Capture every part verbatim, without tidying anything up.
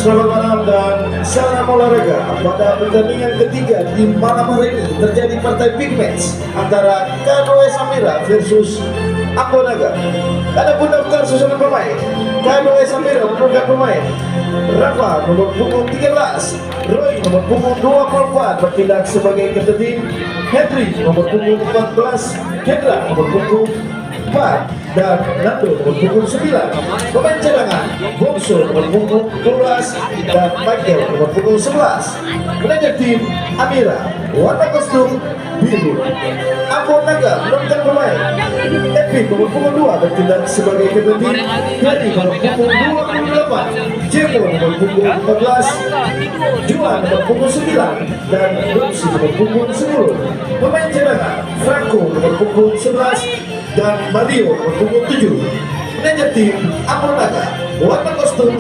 Selamat malam dan salam olahraga. Pada pertandingan ketiga di malam hari ini terjadi partai big match antara K dua S Amira versus Ambo Naga. Adapun daftar susunan pemain, K dua S Amira menurunkan pemain Rafa nomor punggung tiga belas, Roy nomor punggung dua puluh empat bertindak sebagai kapten tim, Henry nomor punggung empat belas, Hendra nomor punggung empat, dan Nando nomor punggung sembilan. Pemain cadangan, Bongso nomor punggung dua belas dan Michael nomor punggung sebelas. Manajer tim, Amira. Warna kostum, biru. Ambo Naga menurunkan pemain. Epi nomor punggung dua bertindak sebagai kapten tim, Ferry nomor punggung dua puluh delapan, Jemo nomor punggung empat belas, Juan nomor punggung sembilan, dan Dopsi nomor punggung sepuluh. Pemain cadangan, Franco nomor punggung sebelas, dan Mario nomor punggung tujuh. Manajer tim, Ambo Naga. Warna kostum,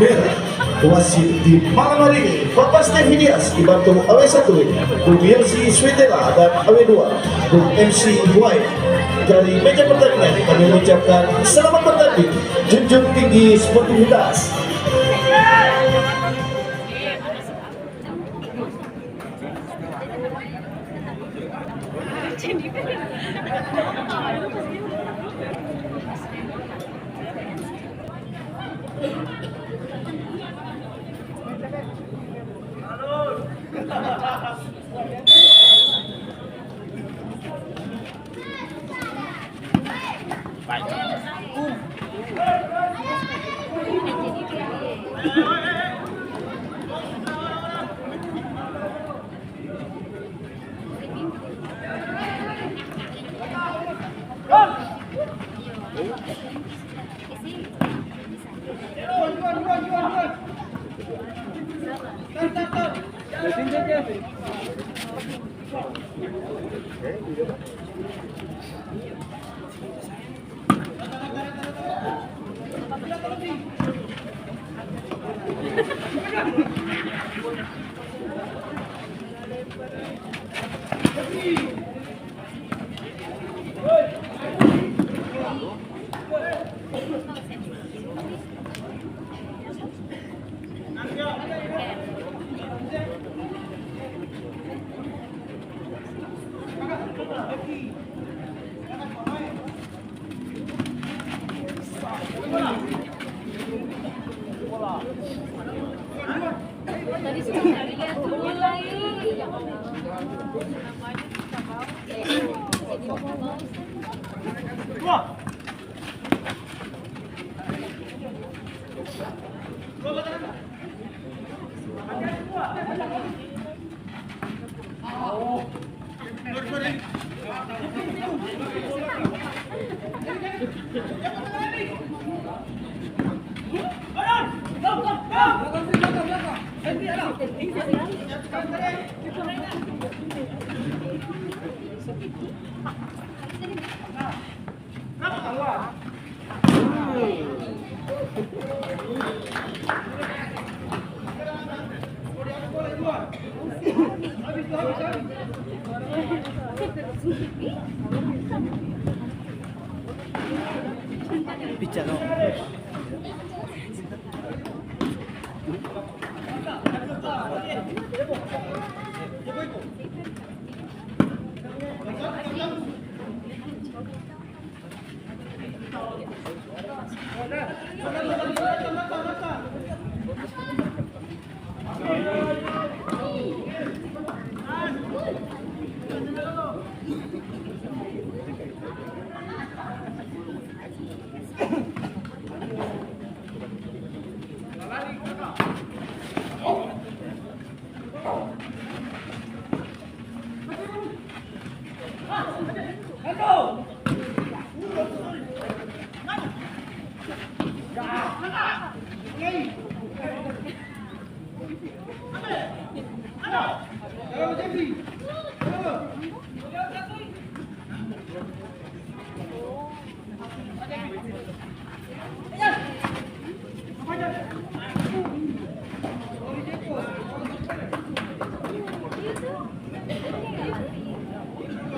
merah. Wasit di malam hari ini, Bapak Stevidias, dibantu Awe satu, Bung Yosi Swetela, dan Awe dua, Bung M C Boy. Dari meja pertandingan, kami mengucapkan selamat bertanding, junjung tinggi sportivitas.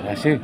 Berhasil.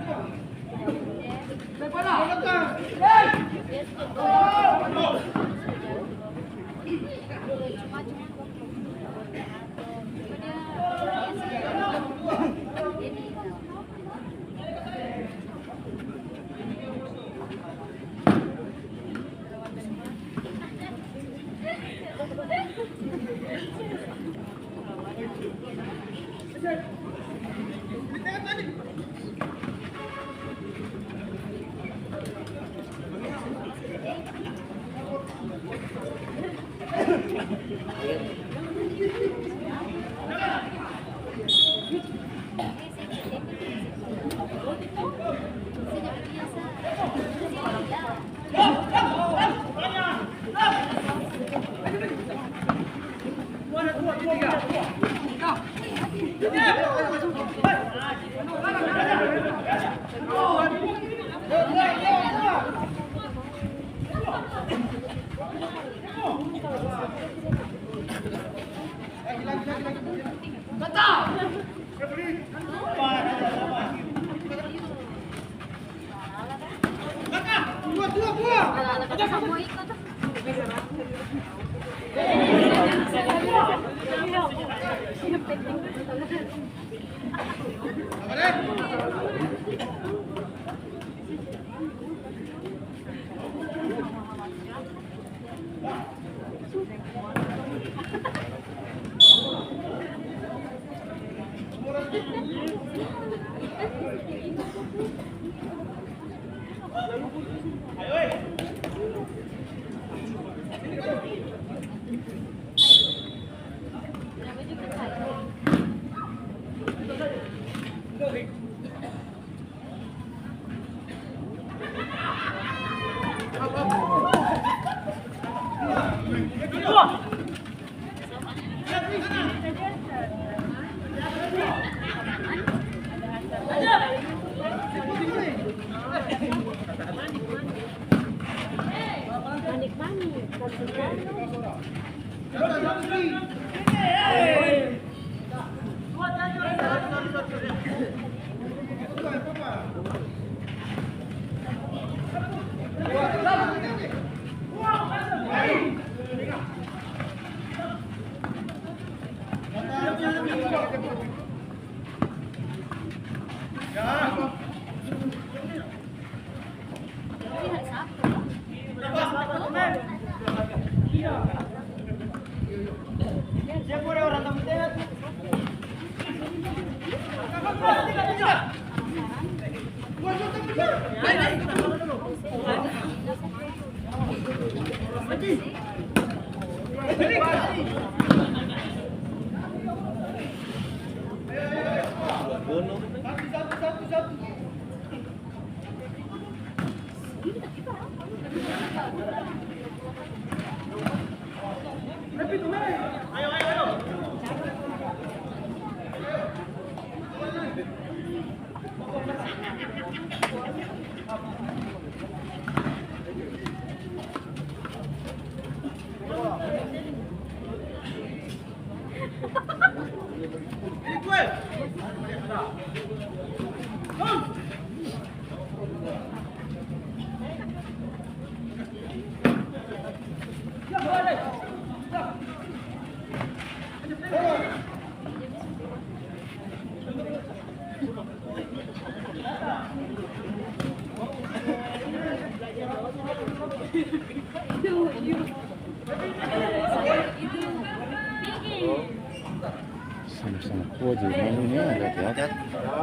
Seng, seng. Kuat ji, main ini ada hati-hati.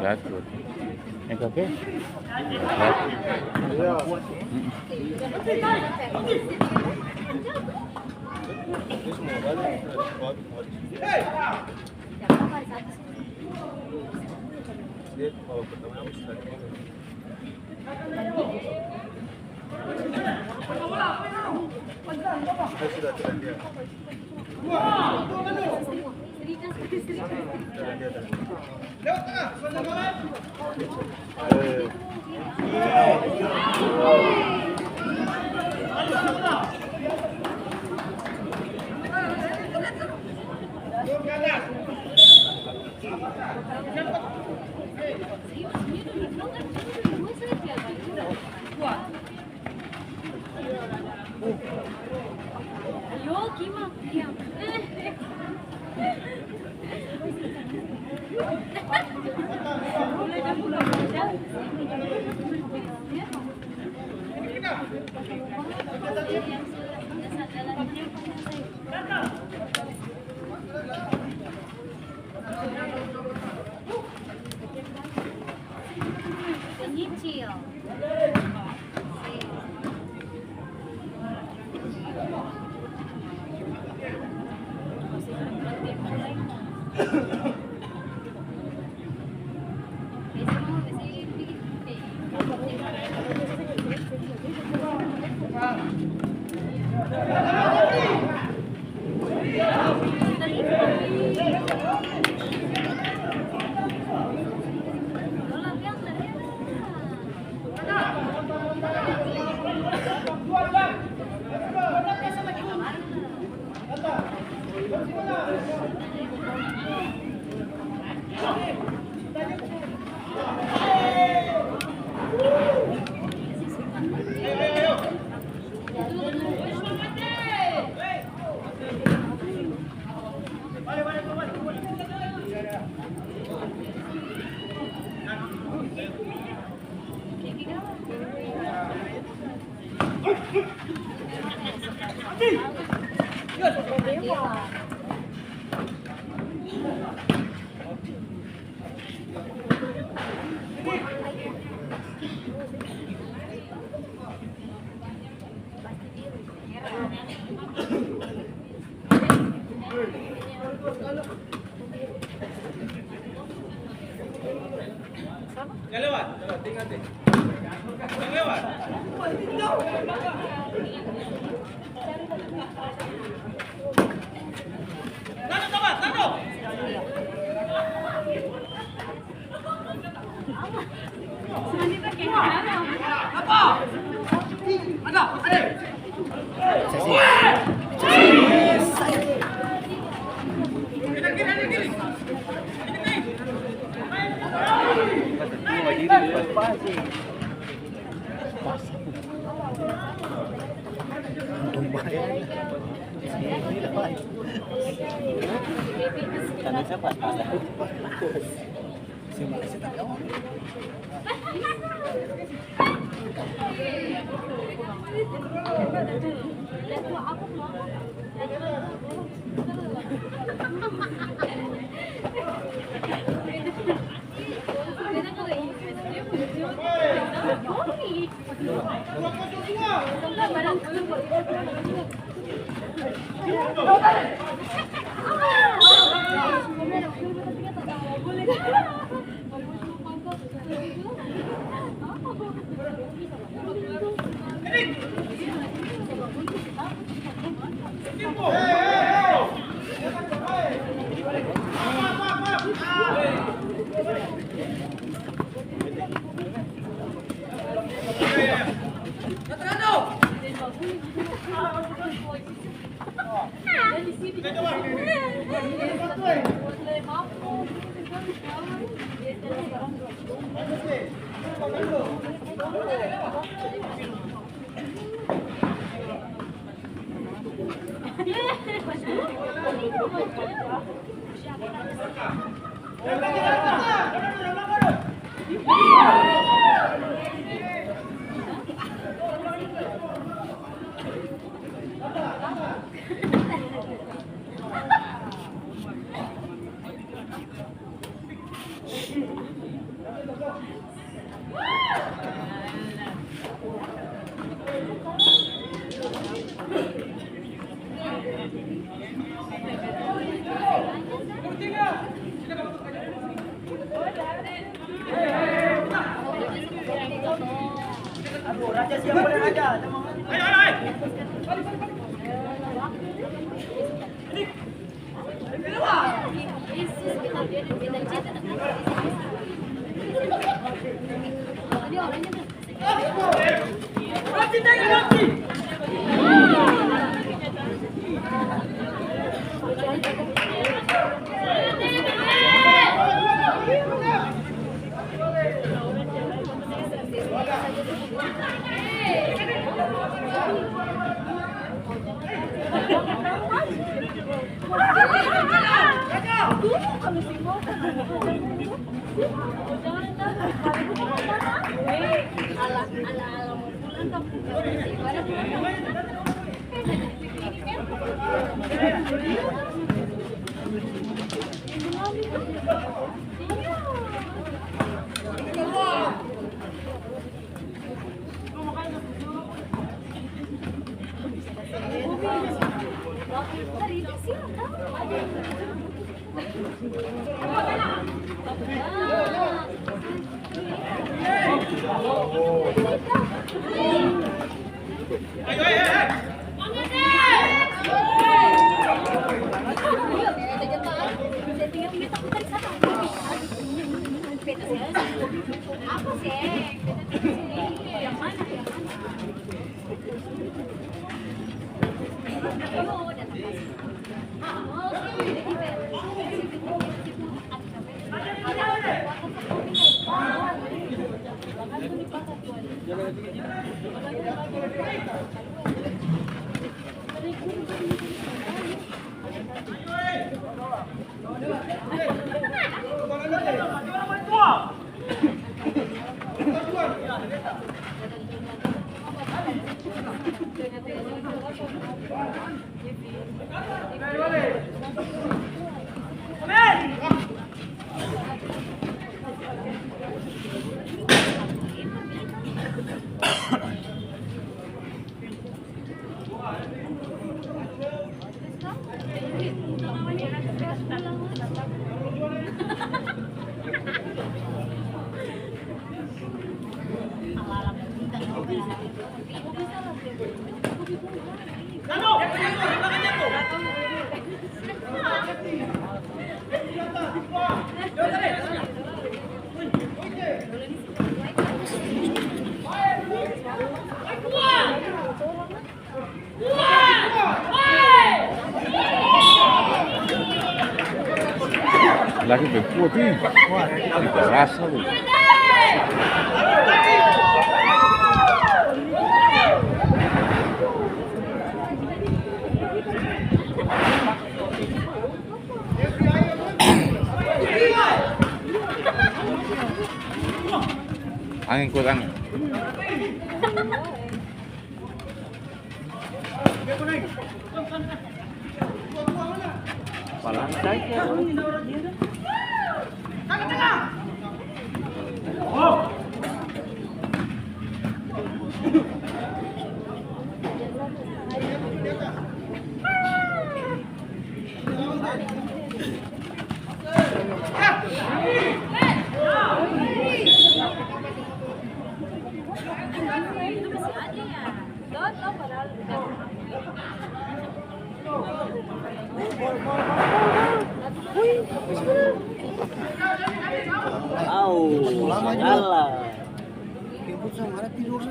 Hati-hati. Yang kaki? Hati-hati. Mm-mm. Dia kalau pertama sudah Laki pe kuat, ih. Ih, rasa tu. Angin kuat, angin. Au, salah. Kempot sama ada tidur, sa.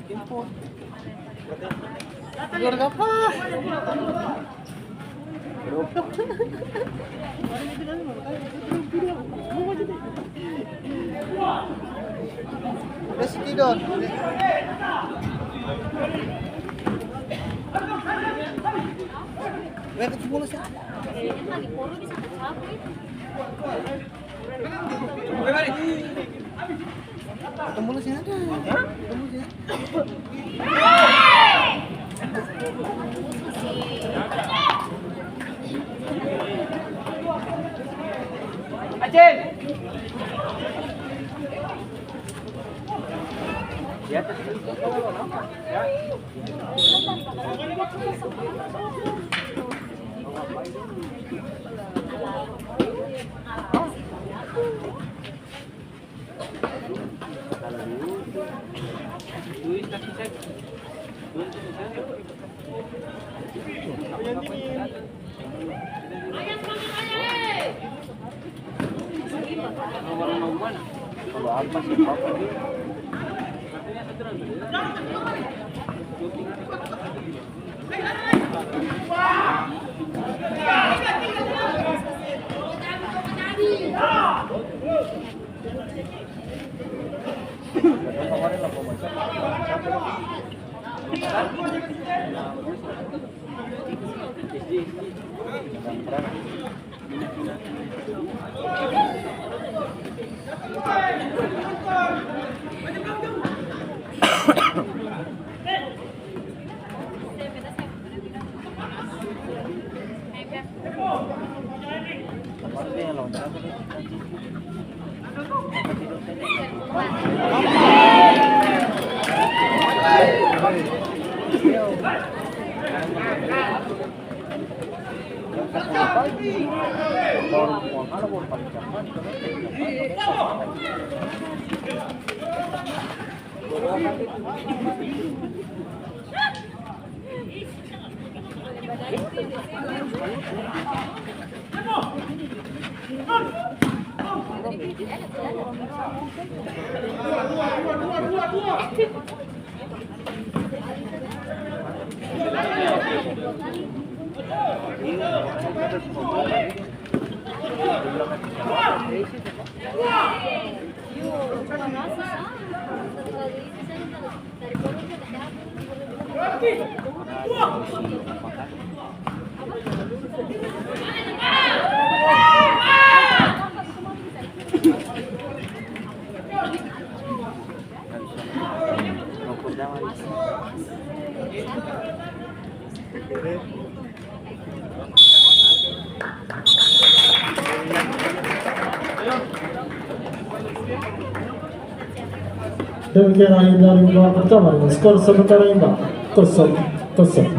Kempot. Tidur apa? Udah si tidur. Lihat itu bola siapa? Ketemu lu sini aja. Ketemu sini. Acil. Di atas ini. Ya. Demikian akhir dari babak pertama dengan skor sementara imbang, kosong kosong.